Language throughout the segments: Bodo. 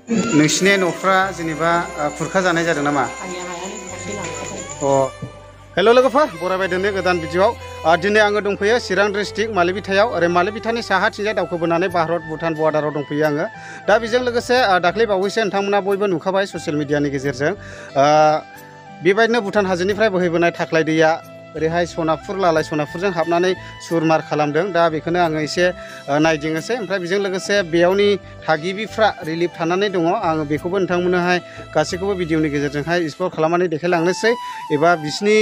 नोंसिनि न'फ्रा जेनेबा खुरखा जानाय जादों नामा? हेल' लोगोफोर बरायबाय दिनै गोदान भिडिअआव दिनै आङो दंफैयो चिरां डिस्ट्रिक्ट मालिबिथायाव ओरै मालिबिथानि साहाथिंजाय दावखोबोनानै भारत भुटान बर्डाराव दंफैयो आङो दा बेजों लोगोसे दाख्लै बावैसो नोंथांमोना बयबो नुखाबाय ससियेल मिडियानि गेजेरजों बेबायदिनो भुटान हाजोनिफ्राय बोहैबोनाय थाख्लाय दैया ओरैहाय सनापुर लालाय सनापुरजों हाबनानै सुरमार खालामदों दा बेखौनो आङो एसे नायदिङोसै ओमफ्राय बेजों लोगोसे बेयावनि थागिबिफ्रा रिलिफ थानानै दङ आङो बेखौबो नोंथांमोननोहाय गासैखौबो भिडिअनि गेजेरजोंहाय एक्सप्लर खालामनानै देखायलांनोसै एबा बिसिनि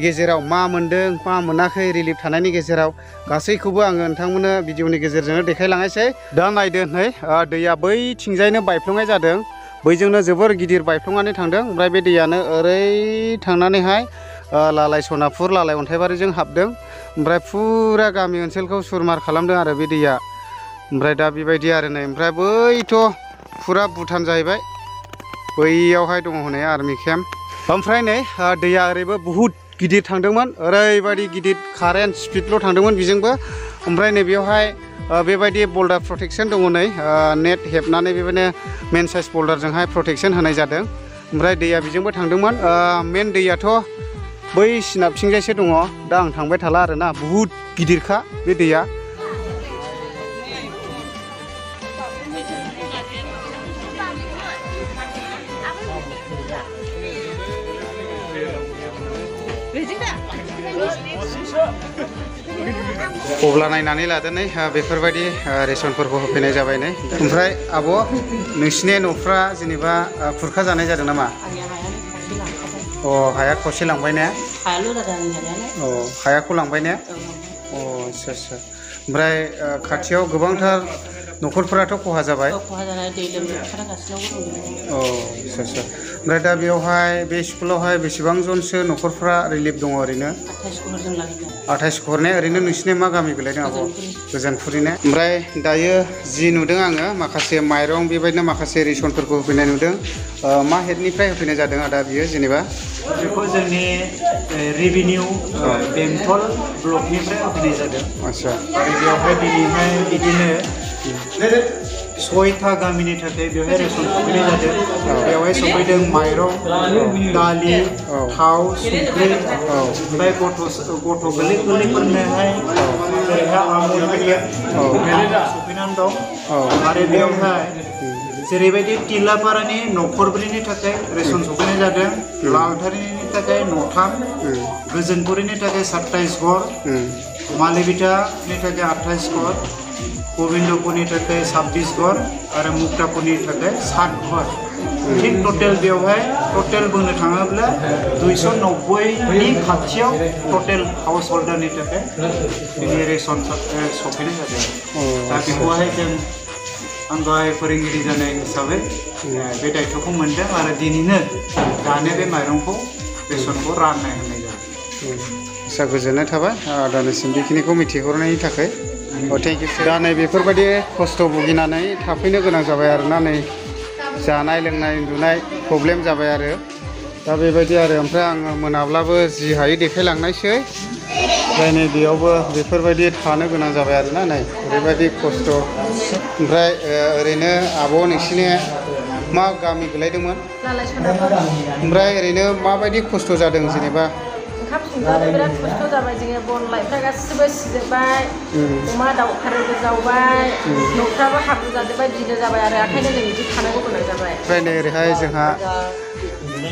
गेजेराव मा मोनदों मा मोनाखै रिलिफ थानायनि गेजेराव गासैखौबो आङो नोंथांमोननो भिडिअनि गेजेरजोंनो देखायलांनोसै दा नायदो नै दैया बैथिंजायनो बायफ्लंनाय जादों बैजोंनो जोबोर गिदिर बायफ्लंनानै थांदों ओमफ्राय बे दैयानो ओरै थांनानैहाय लालाय सनापुर लालाय अन्थाइबारिजों हाबदों ओमफ्राय फुरा गामि ओनसोलखौ सुरमार खालामदों आरो बे दैया ओमफ्राय दा बेबायदि आरो नै ओमफ्राय बैथ' फुरा भुटान जाहैबाय बैयावहाय दङ हनै आर्मि केम्प ओमफ्राय नै दैया ओरैबो बुहुत गिदिर थांदोंमोन ओरैबायदि गिदिर कारेन्ट स्पिडल' थांदोंमोन बेजोंबो ओमफ्राय नै बेवहाय बेबायदि बल्डार प्रटेक्सन दङ नै नेट हेबनानै बेबायदिनो मेन साइज बल्डारजोंहाय प्रटेक्सन होनाय जादों ओमफ्राय दैया बेजोंबो थांदोंमोन मेन दैयाथ' बै सिनाबथिंजायसो दङ दा आं थांबाय थाला आरोना बुहुत गिदिरखा बे दैया अब्ला नायनानै लादो नै बेफोरबायदि रेसनफोरखौ होफैनाय जाबाय नै ओमफ्राय आब' नोंसिनि न'फ्रा जेनेबा खुरखा जानाय जादों नामा? हाया खौसे लांबाय ने? हायाखौ लांबाय ने? आच्छा आच्छा ओमफ्राय खाथियाव गोबांथार न'खरफोराथ' खहा जाबाय आच्छा आच्छा ओमफ्राय दा बेयावहाय बे स्कुलावहाय बेसेबां जनसो न'खरफ्रा रिलिफ दङ ओरैनो 28 घर ने ओरैनो नोंसिनि मा गामि गोलैदों आब' गोजोनपुरि ने ओमफ्राय दायो जि नुदों आङो माखासे माइरं बेबायदिनो माखासे रेसनफोरखौ होफैनाय नुदों मा हेडनिफ्राय होफैनाय जादों आदा बियो जेनेबा बेखौ जोंनि रेभिनिउ बेंटल ब्लकनिफ्राय होफैनाय जादों आच्छा आरो बेवहाय दिनैहाय बिदिनो 6था गामिनि थाखाय बेवहाय रेसन सफैनाय जादों बेवहाय सफैदों माइरं दालि थाव संख्रि ओमफ्राय गथ' गोरलै गोरलैफोरनोहाय जेरैहाय आमुल पेकेट सफैनानै दं आरो बेवहाय जेरैबायदि टिलापारानि न'खरब्रैनि थाखाय रेसन सफैनाय जादों लालधारिनि थाखाय 9थाम गोजोनपुरिनि थाखाय 27 घर मालिबिटानि थाखाय 28 घर गोविंदपुरनि थाखाय 26 घर आरो मुक्तापुरनि थाखाय 7 घर ठीक टटेल बेवहाय टटेल बुंनो थाङोब्ला 290नि खाथियाव टटेल हाउस हल्डारनि थाखाय दिनै रेसन सफैनाय जादों दा बेखौहाय जों आं दहाय फोरोंगिरि जानाय हिसाबै बे दायथ'खौ मोनदों आरो दिनैनो दानो बे माइरंखौ रेसनखौ राननाय होनाय जादों आसा गोजोननाय थाबाय दानिसिम बेखिनिखौ मिथिहरनायनि थाखाय थेंक इउ दा नै बेफोरबायदि खस्थ' भुगिनानै थाफैनो गोनां जाबाय आरोना नै जानाय लोंनाय उन्दुनाय प्रब्लेम जाबाय आरो दा बेबायदि आरो ओमफ्राय आङो मोनाब्लाबो जि हायो देखायलांनायसै ओमफ्राय नै बेयावबो बेफोरबायदि थानो गोनां जाबाय आरोना नै ओरैबायदि खस्थ' ओमफ्राय ओरैनो आब' नोंसिनि मा गामि गोलैदोंमोन ओमफ्राय ओरैनो माबायदि खस्थ' जादों जेनेबा ओंखाम संजानो बिराद खस्थ' जाबाय जोङो बन लाइटफ्रा गासिबो सिजोबबाय अमा दाउ खारोबो जावबाय न'फ्राबो हाब्रु जाजोबबाय गिनो जाबाय आरो ओंखायनो जों बिदि थानांगौ गोनां जाबाय ओमफ्राय नै ओरैहाय जोंहा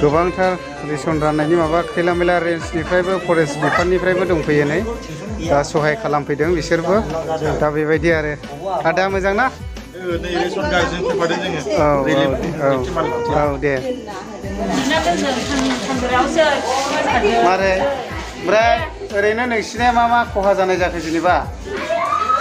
गोबांथार रेसन राननायनि माबा खैला मैला रेन्जनिफ्रायबो फरेस्ट बिफाननिफ्रायबो दंफैयो नै दा सहाय खालामफैदों बिसोरबो दा बेबायदि आरो आदा मोजां ना औ दे मारै ओमफ्राय ओरैनो नोंसिनिया मा खहा जानाय जाखो जेनेबा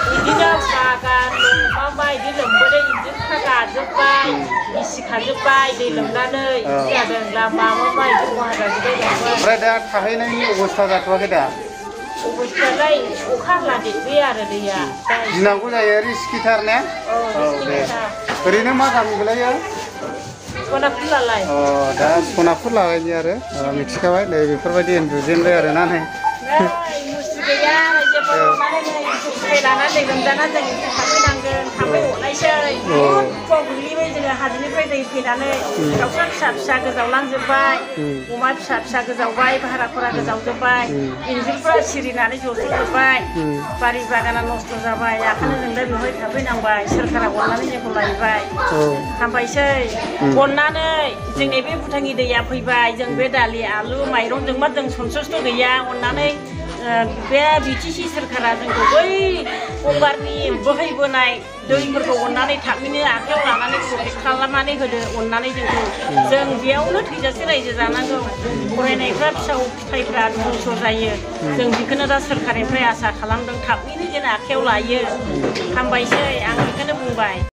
बिदिनो बागान मा बिदि लोमबोदों इन्जुरफ्रा गाजोब्बाय गिसिखाजोब्बाय दै लोमनानै बिदि जादों लामा मा बिदि खहा जाजोब्बाय ओमफ्राय दा थाहैनायनि अबस्था जाथ'वाखै दा अबस्थायालाय अखा हाब्ला देरबोयो आरो दैया गिनांगौ जायो रिस्किथार ने दे ओरैनो मा गामि गोलैयो सनापुर लालाय दा सनापुर लालायनि आरो मिथिखाबाय नै बेफोरबायदि उन्दुजेनबाय आरोना नै गैया रायजोफोर अननानै नै सुखै लानानै लोमजानानै जों थाफैनांगोन थाफै हरनायसै खस्थ' गोग्लैबाय जोङो हाजोनिफ्राय दै फैनानै दाउसा फिसा फिसा गोजावलांजोब्बाय अमा फिसा फिसा गोजावबाय भाराफोरा गोजावजोब्बाय इन्जुरफ्रा सिरिनानै जसोजोब्बाय बारि बागाना नस्थ' जाबाय ओंखायनो जों दा बेवहाय थाफैनांबाय सोरखारा अननानै जोंखौ लायबाय हामबायसै अननानै जोंनि बे भुटाननि दैया फैबाय जों बे दालि आलु माइरंजोंबा जों सन्सुस्थ' गैया अननानै बे बिटिसि सोरखारा जोंखौ बै गंगारनि बोहैबोनाय दैफोरखौ अननानै थाबैनो आखायाव लानानै प्रटेक्ट खालामनानै होदो अननानै जोंखौ जों बेयावनो थैजासे रायजो जानांगौ फरायनायफ्रा फिसा फिथाइफ्रा धंस' जायो जों बेखौनो दा सोरखारनिफ्राय आसा खालामदों थाबैनो जेन आखायाव लायो हामबायसै आं बेखौनो बुंबाय।